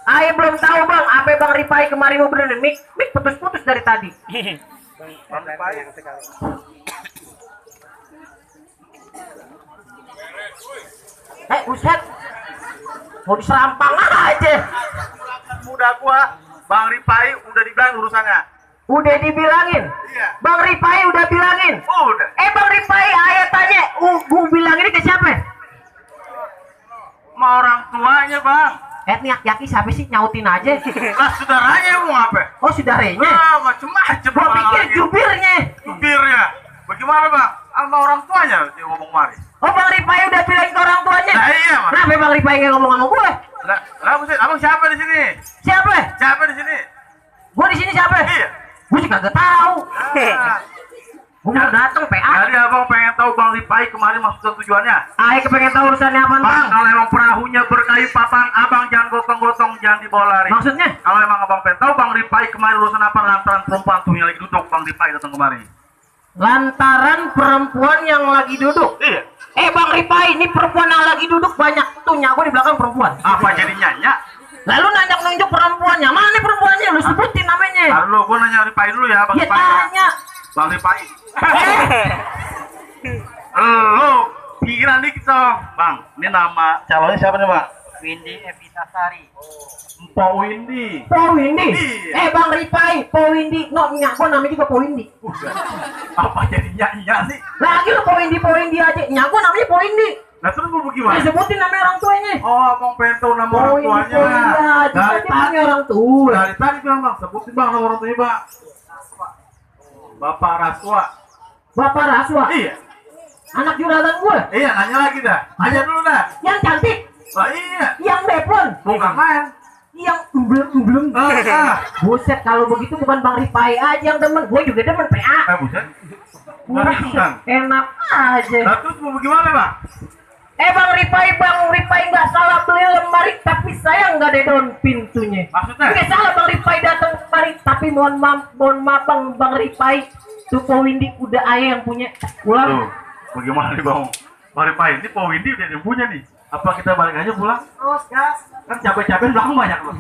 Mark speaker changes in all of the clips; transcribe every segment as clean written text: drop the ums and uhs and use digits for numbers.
Speaker 1: Ayo belum tahu bang, apa Bang Ripai kemarin mau benerin mik putus-putus dari tadi.
Speaker 2: Bang Ripai.
Speaker 1: Buset, mau diserampang aja.
Speaker 2: Muda gua, Bang Ripai udah dibilang urusannya.
Speaker 1: Udah dibilangin.
Speaker 2: Iya.
Speaker 1: Bang Ripai udah bilangin.
Speaker 2: Udah.
Speaker 1: Bang Ripai, ayah tanya, gua bilang ini ke siapa?
Speaker 2: Sama orang tuanya bang.
Speaker 1: Nih aki-aki siapa sih, nyautin aja.
Speaker 2: Lah saudaranya mau apa?
Speaker 1: Oh saudaranya.
Speaker 2: Macem-macem.
Speaker 1: Gua pikir jubirnya.
Speaker 2: Jubirnya. Bagaimana bang? Sama orang tuanya dia ngomong mari.
Speaker 1: Oh Bang Ripai udah bilang ke orang tuanya.
Speaker 2: Nah iya mas.
Speaker 1: Kenapa Bang Ripai nggak ngomong sama gue?
Speaker 2: Lah buset, abang siapa di sini?
Speaker 1: Siapa?
Speaker 2: Siapa di sini?
Speaker 1: Gue di sini siapa?
Speaker 2: Iya.
Speaker 1: Gue sih kagak tahu. Gue mau datang PA.
Speaker 2: Jadi abang pengen tahu Bang Ripai kemarin maksud dan tujuannya?
Speaker 1: Ayo kepengen tahu urusannya apa bang?
Speaker 2: Kalau emang perahunya berkayu papan, abang jangan gotong-gotong, jangan dibawa lari.
Speaker 1: Maksudnya?
Speaker 2: Kalau emang abang pengen tahu Bang Ripai kemarin urusan apa lantaran perempuan tuh yang lagi duduk Bang Ripai datang kemari.
Speaker 1: Lantaran perempuan yang lagi duduk.
Speaker 2: Iya.
Speaker 1: Bang Ripai, ini perempuan yang lagi duduk banyak tuh nyago di belakang perempuan.
Speaker 2: Apa jadi nyanyi?
Speaker 1: Lalu nunjuk perempuannya, mana nih perempuannya? Lu sebutin namanya.
Speaker 2: Lalu gua nanya Ripai dulu ya Bang
Speaker 1: Ya
Speaker 2: Ripai.
Speaker 1: tanya.
Speaker 2: Bang Ripai. Lu pikiran dikit dong. Bang, ini nama calonnya siapa nih Bang?
Speaker 3: Windy Evitasari.
Speaker 2: Mpok Windy.
Speaker 1: Po Windy.
Speaker 2: Iya.
Speaker 1: Bang Ripai, Po Windy. No, nyago namanya juga Po Windy.
Speaker 2: Apa jadi nyanyi sih?
Speaker 1: Lagi lu Po Windy aja. Nyago namanya Po Windy.
Speaker 2: Nah terus gua bagaimana?
Speaker 1: Sebutin nama orang tuanya.
Speaker 2: Oh, abang pengen tahu nama
Speaker 1: Po
Speaker 2: orang
Speaker 1: Windy,
Speaker 2: tuanya.
Speaker 1: Po Windy aja.
Speaker 2: Dari
Speaker 1: Dia punya orang tua.
Speaker 2: Dari tadi bilang Bang, sebutin Bang nama orang tuanya Bang. Bapak Raswa.
Speaker 1: Bapak Raswa.
Speaker 2: Iya.
Speaker 1: Anak juragan gue.
Speaker 2: Iya, nanya lagi dah. Tanya dulu dah.
Speaker 1: Yang cantik.
Speaker 2: Lah iya.
Speaker 1: Yang depon.
Speaker 2: Bukan main.
Speaker 1: Yang belum.
Speaker 2: Ah.
Speaker 1: Buset, kalau begitu bukan Bang Ripai aja yang demen. Gue juga demen PA.
Speaker 2: Buset. Bukan.
Speaker 1: Enak aja.
Speaker 2: Lah terus mau gimana Bang?
Speaker 1: Bang Ripai nggak salah beli lemari, tapi saya nggak ada daun pintunya.
Speaker 2: Maksudnya?
Speaker 1: Nggak salah Bang Ripai datang kemari, tapi mohon maaf Bang Ripai, tuh Po Windy udah ayah yang punya. Pulang.
Speaker 2: Tuh, bagaimana nih Bang? Bang Ripai ini Po Windy udah yang punya nih. Apa kita balik aja pulang?
Speaker 1: Terus gas.
Speaker 2: Kan capek-capek belakang banyak loh.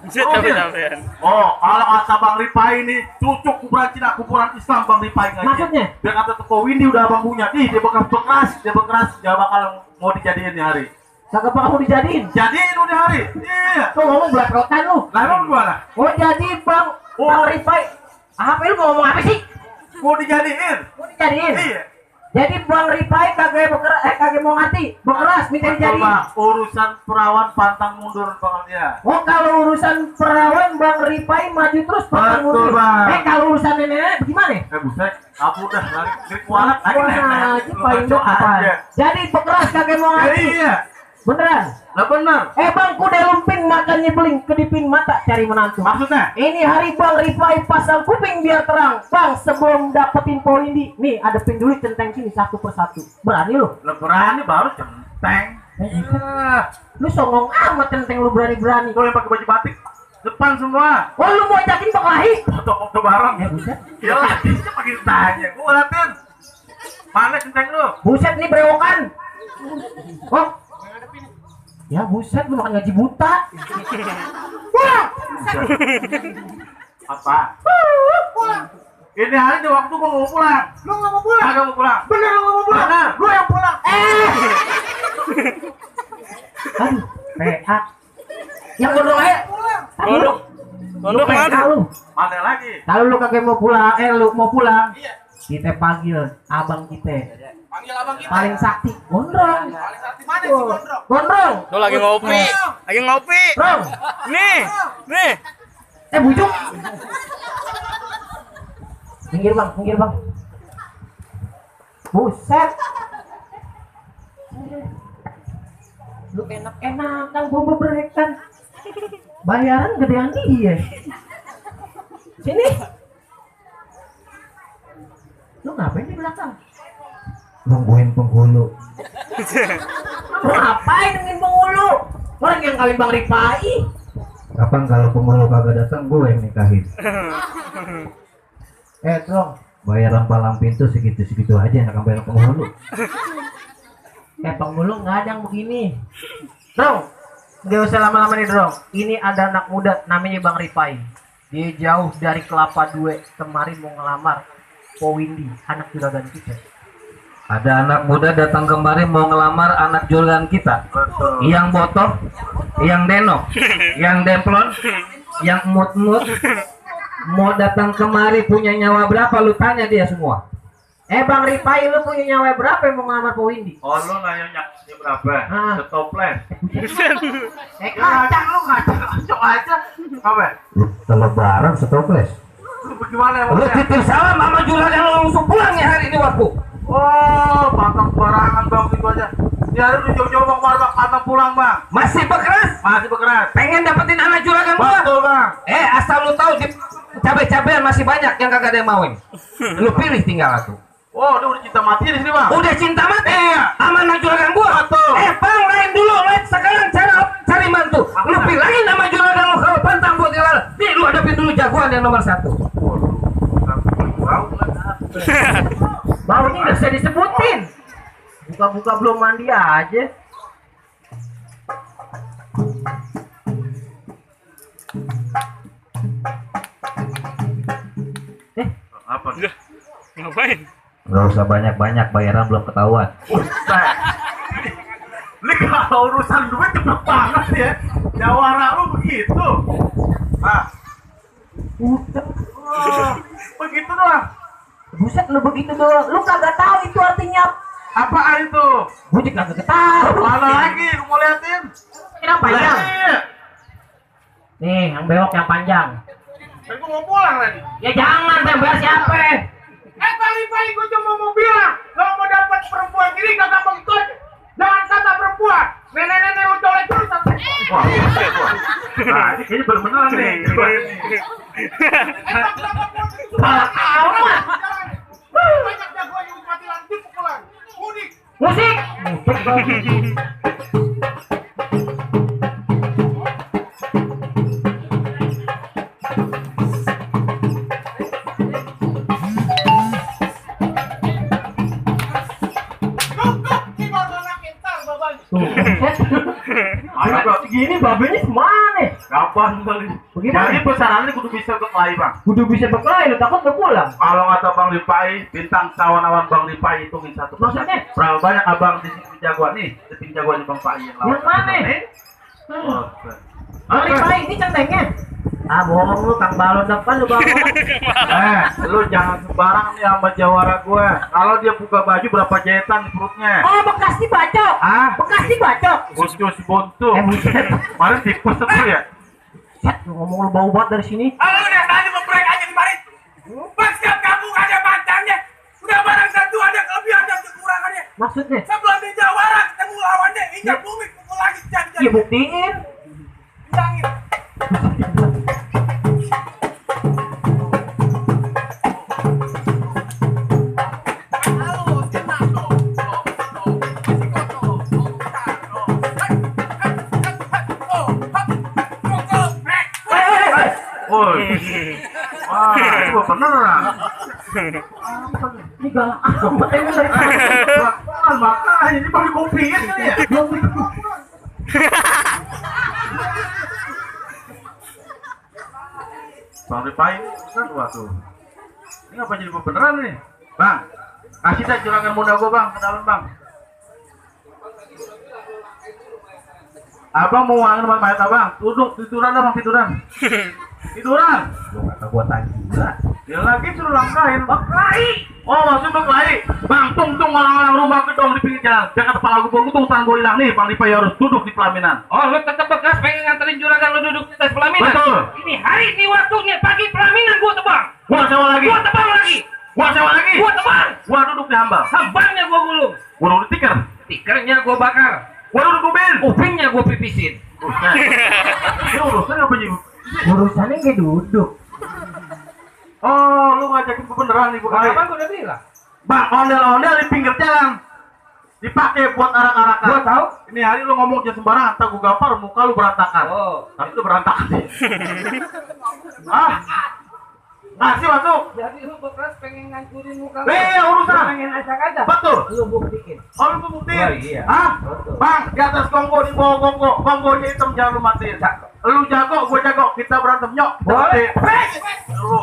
Speaker 3: Capek-capekan.
Speaker 2: Oh, kalau kata Bang Ripai ini cucuk kuburan Cina, kuburan Islam Bang Ripai nggak?
Speaker 1: Maksudnya?
Speaker 2: Dia kata tuh Po Windy udah abang punya. Ih, dia bekas, dia bakal mau dijadiin di hari.
Speaker 1: Kagak bakal mau dijadiin.
Speaker 2: Jadiin udah hari. Iya.
Speaker 1: Tuh ngomong belak-belakan lu.
Speaker 2: Lah emang gimana?
Speaker 1: Oh jadi Bang Ripai. Apa lu mau ngomong apa sih?
Speaker 2: Mau dijadiin?
Speaker 1: Mau dijadiin?
Speaker 2: Iya.
Speaker 1: Jadi Bang Ripai kagak mau ngati, bekeras minta
Speaker 2: Betul,
Speaker 1: dijadiin.
Speaker 2: Bang. Urusan perawan pantang mundur Bang dia.
Speaker 1: Oh kalau urusan perawan Bang Ripai maju terus pantang
Speaker 2: Betul,
Speaker 1: mundur.
Speaker 2: Bang.
Speaker 1: Kalau urusan nenek bagaimana?
Speaker 2: Buset, aku udah lari klik kualat lagi
Speaker 1: Wah,
Speaker 2: nih.
Speaker 1: Paling apa? Jadi bekeras kagak mau ngati.
Speaker 2: Iya.
Speaker 1: Beneran?
Speaker 2: Lah benar.
Speaker 1: Bang kuda lumping makannya beling kedipin mata cari menantu.
Speaker 2: Maksudnya?
Speaker 1: Ini hari Bang Ripai pasang kuping biar terang. Bang sebelum dapetin Po Windy, nih adepin dulu centeng sini satu persatu. Berani lu?
Speaker 2: Lah berani baru centeng.
Speaker 1: Lu songong amat centeng lu berani-berani.
Speaker 2: Kalau yang pakai baju batik depan semua.
Speaker 1: Oh lu mau ajakin berkelahi?
Speaker 2: Foto-foto bareng.
Speaker 1: Buset.
Speaker 2: Ya lah, bisa pakai tanya. Gua latin. Mana centeng lu?
Speaker 1: Buset nih berewokan. Oh. Ya buset lu makan gaji buta. Wah.
Speaker 2: Apa? Ini hari di waktu gua mau pulang.
Speaker 1: Lu nggak mau pulang?
Speaker 2: Agak mau pulang.
Speaker 1: Bener lu nggak mau pulang?
Speaker 2: Bener.
Speaker 1: Gua yang pulang. Aduh, PA. Yang gondrong aja.
Speaker 3: Gondrong mana?
Speaker 2: Mana lagi?
Speaker 1: Kalau lu kagak mau pulang, lu mau pulang.
Speaker 2: Iya.
Speaker 1: Kita panggil abang kita.
Speaker 2: Panggil abang kita.
Speaker 1: Paling sakti, gondrong.
Speaker 2: Paling sakti mana sih gondrong?
Speaker 1: Gondrong.
Speaker 3: Lu lagi ngopi. Lagi ngopi.
Speaker 1: Bang.
Speaker 3: Nih.
Speaker 1: Bujuk. Pinggir bang. Buset. Lu enak-enakan gua berbrekan. Bayaran gedean dia. Sini. Lu ngapain di belakang? Nungguin penghulu. Lu ngapain nungguin penghulu? Orang yang kawin Bang Ripai.
Speaker 4: Kapan kalau penghulu kagak datang gue yang nikahin. Dong, bayaran palang pintu segitu aja nak bayar penghulu.
Speaker 1: Penghulu nggak ada yang begini. Dong, Gak usah lama-lama nih Dong. Ini ada anak muda namanya Bang Ripai. Dia jauh dari Kelapa Dua kemarin mau ngelamar Po Windy, anak juragan kita.
Speaker 4: Ada anak muda datang kemari mau ngelamar anak juragan kita.
Speaker 2: Betul.
Speaker 4: Yang botok, yang denok, yang demplon, yang mut-mut. Mau datang kemari punya nyawa berapa lu tanya dia semua.
Speaker 1: Bang Ripai, lu punya nyawa berapa yang mau ngelamar Po Windy?
Speaker 2: Oh lu nanya dia berapa?
Speaker 1: Ah.
Speaker 2: Setoples.
Speaker 1: Kacang lu
Speaker 2: Kacau aja. Apa?
Speaker 4: Kalau barang setoples.
Speaker 2: Lu bagaimana
Speaker 4: Lu
Speaker 2: maksudnya?
Speaker 4: titip salam sama juragan lu langsung pulang ya hari ini waktu.
Speaker 2: Oh, pantang barangan bang itu aja. Ya lu jauh-jauh bang, bang, pantang pulang bang.
Speaker 4: Masih bekeras?
Speaker 2: Masih berkeras.
Speaker 4: Pengen dapetin anak juragan gua?
Speaker 2: Betul bang.
Speaker 4: Asal lu tahu di cabai-cabean masih banyak yang kagak ada yang mauin. Lu pilih tinggal aku.
Speaker 2: Oh, dia udah cinta mati di sini bang.
Speaker 4: Udah cinta mati?
Speaker 2: Iya.
Speaker 4: Sama anak juragan gua?
Speaker 2: Betul.
Speaker 4: Bang, lain dulu. Lain sekarang cari mantu. Lu bilangin nama juragan lu kalau pantang buat jalan. Nih, lu hadapin dulu jagoan yang nomor 1.
Speaker 1: Baunya nggak bisa disebutin. Buka-buka belum mandi aja.
Speaker 2: Apa?
Speaker 3: Udah. Ngapain?
Speaker 4: Gak usah banyak-banyak, bayaran belum ketahuan.
Speaker 2: Ini kalau urusan duit cepet banget ya. Jawara lu begitu. Ah. Oh, begitu doang.
Speaker 1: Buset lu begitu doang. Lu kagak tahu itu artinya.
Speaker 2: Apaan itu?
Speaker 1: Gue juga kagak tahu.
Speaker 2: Mana lagi? Lu mau liatin?
Speaker 1: Kenapa panjang?
Speaker 2: Iya.
Speaker 1: Nih, yang bewok yang panjang.
Speaker 2: Kan gua mau pulang tadi.
Speaker 1: Ya jangan, yang bayar siapa?
Speaker 2: Pagi-pagi gua cuma mau bilang, kalau mau dapat perempuan gini kagak mengikut. Jangan kata perempuan. Nenek-nenek lu colek terus. Wah, nah, ini kayaknya bener-beneran nih.
Speaker 1: Tahu mah.
Speaker 2: Banyak jagoan yang mati lanjut pukulan. Mudik.
Speaker 1: Musik.
Speaker 2: Ayo berarti
Speaker 1: Gini babenya semana?
Speaker 2: kapan kali?
Speaker 1: Bagaimana?
Speaker 2: Jadi pesanannya kudu bisa berkelahi bang.
Speaker 1: Kudu bisa berkelahi, lu takut gak pulang?
Speaker 2: Kalau kata Bang Lipai, bintang kawan-kawan Bang Lipai hitungin satu.
Speaker 1: Maksudnya?
Speaker 2: Berapa banyak abang di sini jagoan nih? Di tim jagoannya Bang Pai yang lawan.
Speaker 1: Yang mana?
Speaker 2: Nih. Oh,
Speaker 1: Bang Ripai ini centengnya. Ah bohong lu, Kang Balon depan lu bangun.
Speaker 2: lu jangan sembarang nih sama jawara gue. Kalau dia buka baju berapa jahitan di perutnya?
Speaker 1: Oh, bekas dibacok.
Speaker 2: Ah,
Speaker 1: Bekas dibacok.
Speaker 2: bosku si Bontu.
Speaker 1: Buset.
Speaker 2: Kemarin tipes itu ya.
Speaker 1: Set, lu ngomong lu bau banget dari sini.
Speaker 5: Halo udah tadi memproyek aja di mari. Pas setiap kampung ada mantannya. Udah barang satu ada kelebihan dan kekurangannya.
Speaker 1: Maksudnya?
Speaker 5: Sebelum di Jawara ketemu lawannya injak bumi pukul lagi jadi.
Speaker 1: Ya buktiin.
Speaker 5: Bilangin.
Speaker 2: Woi. Wah, itu beneran.
Speaker 1: Ini galak amat emang dari
Speaker 2: Kan makanya ini pakai kopiin kali ya. Bang Ripai kan waktu. Ini apa jadi beneran nih? Bang, kasih dah juragan muda gua bang ke dalam bang. Abang mau wangi sama mayat abang, duduk tiduran abang tiduran. Tiduran.
Speaker 4: Lu kata gua tadi juga.
Speaker 2: Ya lagi suruh langkahin berkelahi. Oh maksud berkelahi. Bang, tung orang-orang rumah gedong di pinggir jalan. Jangan kepala gue tung tangan gue hilang nih. Bang Ripai harus duduk di pelaminan.
Speaker 4: Oh, lu tetap bekas pengen nganterin juragan lu duduk di tes pelaminan?
Speaker 2: Betul.
Speaker 4: Ini hari ini waktunya pagi pelaminan gua tebang.
Speaker 2: Gua sewa lagi.
Speaker 4: Gua tebang lagi.
Speaker 2: Gua sewa lagi.
Speaker 4: Gua tebang.
Speaker 2: Gua duduk di hambal.
Speaker 4: Hambangnya gua gulung.
Speaker 2: Gua duduk di tikar.
Speaker 4: Tikernya gua bakar.
Speaker 2: Gua duduk di ubin.
Speaker 4: Upingnya gua pipisin.
Speaker 2: Buset. Ini urusan apa sih?
Speaker 1: urusannya kayak duduk.
Speaker 2: Oh, lu ngajakin gue beneran nih berkelahi.
Speaker 4: Abang gua udah bilang.
Speaker 2: Bang, ondel-ondel di pinggir jalan. Dipakai buat arak-arakan.
Speaker 4: Gua tahu.
Speaker 2: Ini hari lu ngomong jangan sembarangan, entar gua gampar muka lu berantakan.
Speaker 4: Oh.
Speaker 2: Tapi lu berantakan sih. Ah. Masuk.
Speaker 4: Jadi lu bekas pengen ngancurin muka
Speaker 2: Urusan.
Speaker 4: pengen acak aja.
Speaker 2: Betul.
Speaker 4: Lu buktiin.
Speaker 2: Oh, lu tuh buktiin.
Speaker 4: Oh, iya.
Speaker 2: Hah?
Speaker 4: Betul.
Speaker 2: Bang, di atas kongko, di bawah kongko. Kongkonya hitam, jangan lu matiin. Lu jago, gue jago. Kita berantem, nyok. Kita
Speaker 4: Boleh.
Speaker 2: matiin. Lu.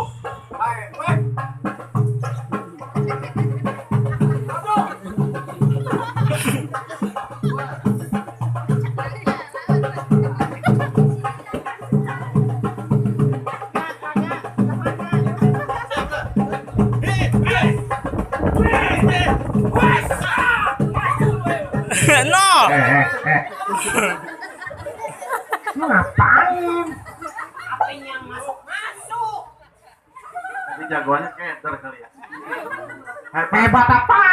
Speaker 3: No.
Speaker 1: Lu ngapain?
Speaker 2: Ini jagoannya keder kali ya.
Speaker 1: Hebat apa?